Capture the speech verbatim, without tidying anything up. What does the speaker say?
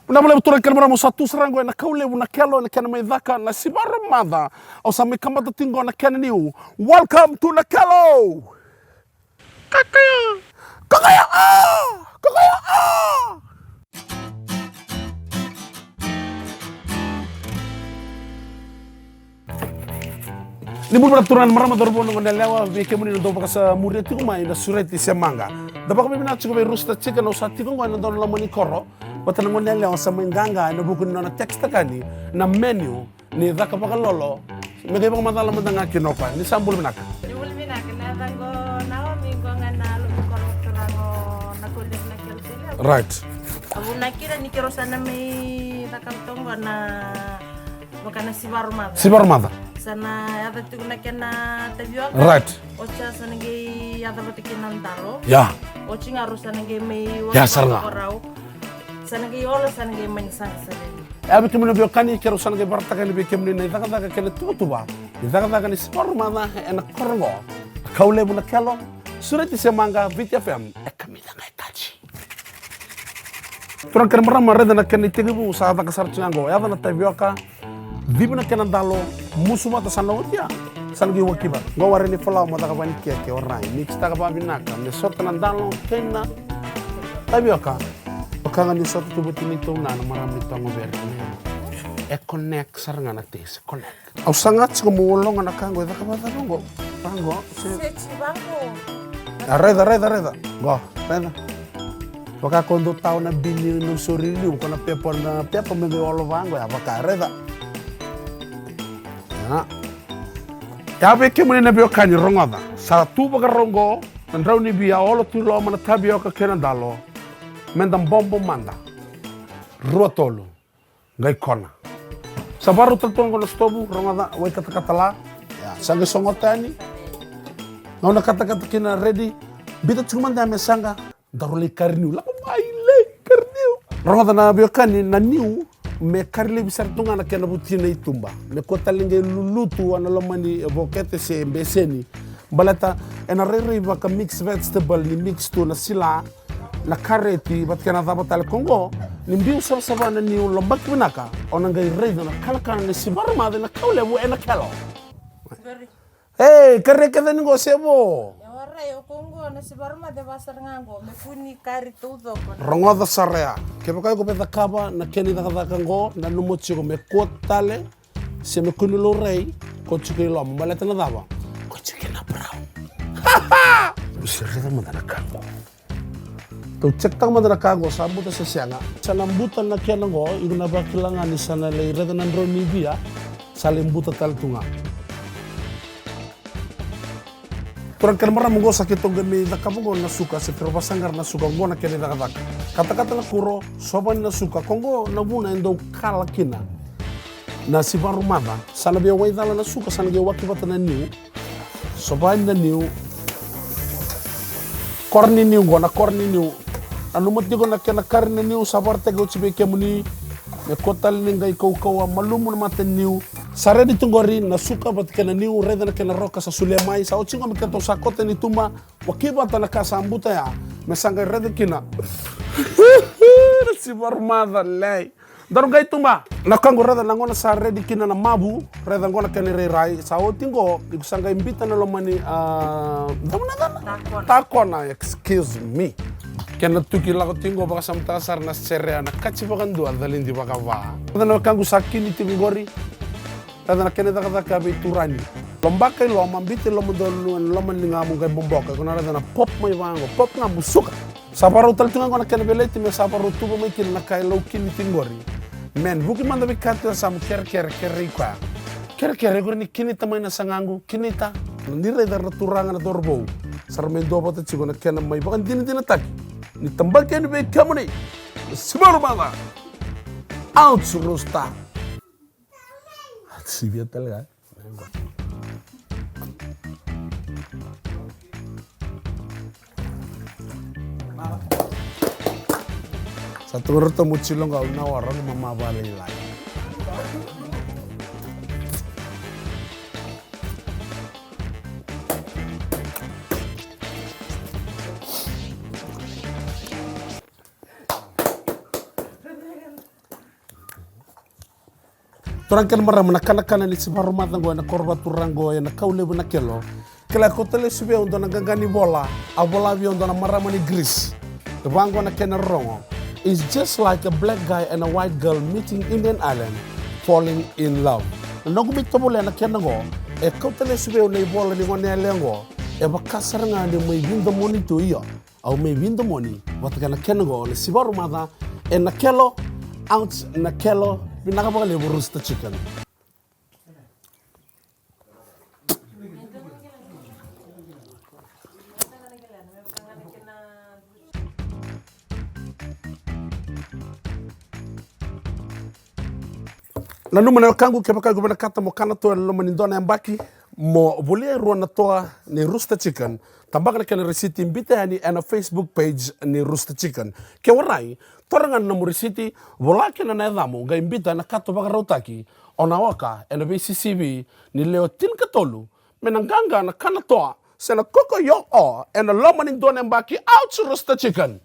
Vinaka vakalevu turaga kei na marama, au sa tu sara qo ena Kaulevu Nakelo ena kena mai caka na Sivaromaca. Au sa mai kamata tiko qo na kena niu. Welcome to Nakelo. Kakaya. Kakaya a. Kakaya a. Ni bula vinaka turaga na marama, cauravou, na gone yalewa, vei kemuni na dau vakasamuria tiko mai na Sureti se Maqa. Da vakavinavinaka tiko vei Rooster Chicken, au sa tiko qo ena dua na loma ni koro vata na gone yalewa sa mai qaqa ena vuku ni nona text-taka yani na menu ni caka vakalolo. Me qai vakamacala mada ga kina o koya. Ni sa bula vinaka. Ni bula vinaka, na yacaqu o Naomi, qo ga na loma ni koro, turaga, na Kaulevu Nakelo. Right. A vuna kina ni keirau sa na mai caka toka qo na vaka na Sivaromaca. Sivaromaca. Sa na yaco tiko na kena tavioka. Right. Oti sa na qai yaco vata kina na dalo. Ya. Oti ga rau sa na qai mai, ya, sara ga, rau sa na qai ola, sa na qai mai ni saqa sara. E, vei kemuni na veiwekani, keirau sa na qai vakaraitaka yani vei kemuni na icakacaka kei na tuvatuva ni cakacaka ni Sivaromaca ena koro qo. Kaulevu Nakelo, Sureti se Maqa, Viti F M, e kamica ga e taji. Turaga kei na marama, raica na kena itekivu, sa caka sara tiko ga qo. Yaco na tavioka, civi na kena dalo, musu vata, sa na oti ya, sa na qai waki vata. Qo ware ni falawa mo caka vaka ni keke, orai. Mix-taka vakavinaka me sota na dalo kei na tavioka. Vaka ga ni sota tu vata ni tou na, na marama ni Togoveri. E connect sara ga na taste, connect. Au saga tiko meu ologa na ka qo e caka vakacava qo. Vaqo, se, se ti vaqo. A, raica, raica, raica. Qo, raica. Vaka ko dou tawa na bini, dou sori liu, ko na pepa, na pepa me qai olo vaqo, ya vaka, raica. Ya. Ya vei kemuni na veiwekani, rogoca. Sa tu vakarau qo na drau ni via, olo tu i loma na tavioka kei na dalo. Meda bobo mada. Rua, tolu. Qai kona. Sa varau tale tu ga qo na sitovu, rogoca, wai katakata la. Ya, sa qai sogota yani. Gauna katakata kina, ready. Biuta tiko mada ya me saqa. Daru lai kari niu. Lako mai lai kari niu. Rogoca na veiwekani, na niu me kari laivi sara tu ga na kena vutina i tuba. Me kua tale ni qai lulutu ena loma ni vokete se beseni. Baleta ena rairai vaka mix vegetable ni mix tu na sila, na kareti vata kei na cava tale. Ko qo ni biu savasava na niu, lobaki vinaka, o na qai raica na kanakana ni Sivaromaca ena Kaulevu e Nakelo. Ei, kari kece ni qo se vo. E warai, o ko qo na Sivaromaca e va sara ga qo, me kua ni kari taucoko. Rogoca sara ya. Kevaka iko via cakava na kena icakacaka qo, nanuma tiko me kua tale, se me kua ni laurai, ko tiko i loma, baleta na cava? Ko tiko na brown. Au se raica mada na ka qo. Tou check-taka mada na ka qo, sa buta se sega. Sa na buta na kena qo, iko na vakila ga ni sa na lai raica na drau ni via, sa lai buta tale tu ga. Turaga kei na marama, qo sa keitou qai mai cakava qo na suka, se keirau vasaqara na suka, qo na kena icakacaka. Katakata na kuro, sova yani na suka, ko qo na vuna e dau kala kina na Sivaromaca. Sa na via waicala na suka, sa na qai waki vata na niu. Sova yani na niu. Kora ni niu qo, na kora ni niu. Nanuma tiko na kena kari na niu sa vakaraitaki oti vei kemuni. Me kua tale ni qai kaukauwa malumu na mata ni niu. Sa ready tu qori na suka vata kei na niu, raica na kena roka sa solia mai. Sa oti qo me keitou sa koto yani i tuba. Waki vata na ka sa buta ya me sa qai raica kina na Sivaromaca, lei. Daru qai tuba. Na ka qo, raica na gauna sa ready kina na mavu, raica qo na kena irairai, sa oti qo, iko sa qai biuta na loma ni, a, cava na yacana? Takona. Takona, excuse me. Kena tuki lako tiko qo, vakasamataka sara na serea, na kati vakadua, calidi vakava. Raica na wekaqu, sa kini tiko qori. Raica na kena cakacaka vei turani. Lobaka i loma, biuta i loma donu, ena loma ni ligamu qai boboka. Ko na raica na pop mai vaqo, pop ga, musuka. Sa varau tale tu ga qo na kena veleti me sa varau tuva mai kina na ka e laukini tiko qori. Me vuki mada vei kea tu e yasamu, kerekere, kerei koya. Kerekere, qori ni kinita mai na sagaqu, kinita. Ni raica na turaga, na cauravou, sa ra mai duavata tiko na kena mai vakadinadinataki ni tabaki yani vei kemuni na Sivaromaca. Ouch, Rooster. Sivia tale ga. Sa tu ga ratou mo tilo ga, au na wara ga mama valailai. Turaga kei na marama, na kanakana ni sivaru maca qo ena koro vaturaga qo ena Kaulevu, Nakelo. Kila, kauta lesu vei au dua na qaqa ni vola a vola vei au dua na marama ni Greece. E vaka qo na kena rogo: It's just like a black guy and a white girl meeting in an island, falling in love. Na noqu mai tovolea na kena qo, e kauta lesu vei au na ivola ni gone yalewa qo, e vaka sara ga ni mai vidomoni tu, io, au mai vidomoni vata kei na kena qo na sivaru maca e Nakelo, out Nakelo. Vinaka vakalevu Rooster Chicken. Nanuma na wekaqu, kevaka iko vinakata mo kana toa ena loma ni dua na yabaki, mo volia e rua na toa ni Rooster Chicken, tabaka na kena risiti, biuta yani ena Facebook page ni Rooster Chicken. Ke warai, taura ga na nomu risiti, vola kina na yacamu, qai biuta na kato vakarautaki, o na oka ena veisisivi ni lewe tinikatolu me na qaqa na kana toa se na koko yo o ena loma ni dua na yabaki. Out Rooster Chicken.